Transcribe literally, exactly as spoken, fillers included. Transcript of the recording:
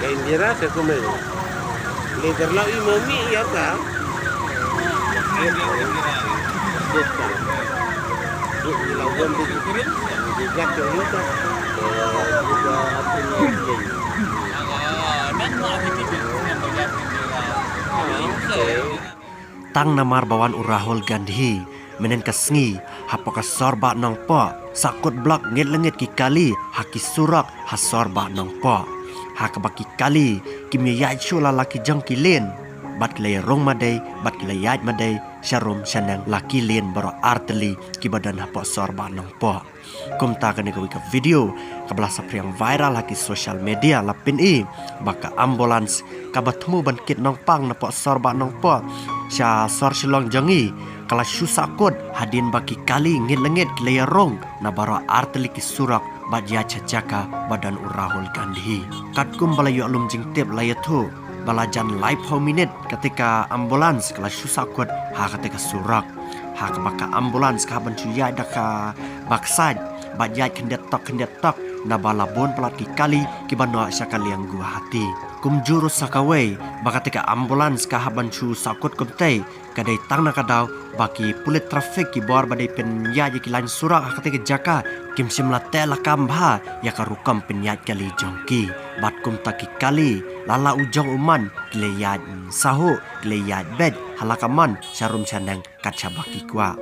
Indira se kumel. Leader lau i mami ya ka. Dia ka. Dia lau gom di. Dia ka tu ni ka. Dia apa ni? Tang namar ba wan u Rahul Gandhi, mynhynnin ka sngi, hapoh ka sor Bah Nongpoh, Sahkut Block ngit lengit ki kali, ha ki surok, ha sor Bah Nongpoh. Ha kaba ki kali, kim ïaid shuh la la ki jong ki lane, bad ki la ïarung madei, bad ki la ïaid madei, sharum shaneng la ki lane baroh artylli, kiba don hapoh sor Bah Nongpoh. Kumta kane kawei ka video, kaba la saphriang viral ha ki social media la pyni, ba ka ambulance, kaba thmu ban kit nongpang napoh sor Bah Nongpoh, sha sor Shillong jong ngi, ka la shu sahkut, hadien ba ki kali ngit lengit ki la ïarung, na baroh artylli ki surok, bad ïaid sha jaka, ba don u Rahul Gandhi. Katkum ba la ïoh lum jingtip la ïathuh, ba la jan laiphew minit, kata ka ambulance, ka la shu sahkut, ha kata ka surok. Ha kaba ka ambulance ka hap ban shu ïaid da ka baksaid, bad ïaid khyndiat tok khyndiat tok, naba la bun palat ki kali, kiba noh sha ka liang Guwahati. Kumjuh ruh sa kawei, ba kata ka ambulance ka hap ban shu sahkut kumtei, ka dei tang na ka daw, ba ki pulit traffic ki bor ba dei pynïaid ïa ki lain surok ha kata ka jaka, kim shym la teh lakam bha, ïa ka rukom pynïaid kali jong ki. Bad kumta ki kali, la la u jong u man, ki la ïaid sahuh, ki la ïaid beit, ha la ka mon, sharum shaneng, kat shaba ki kwah.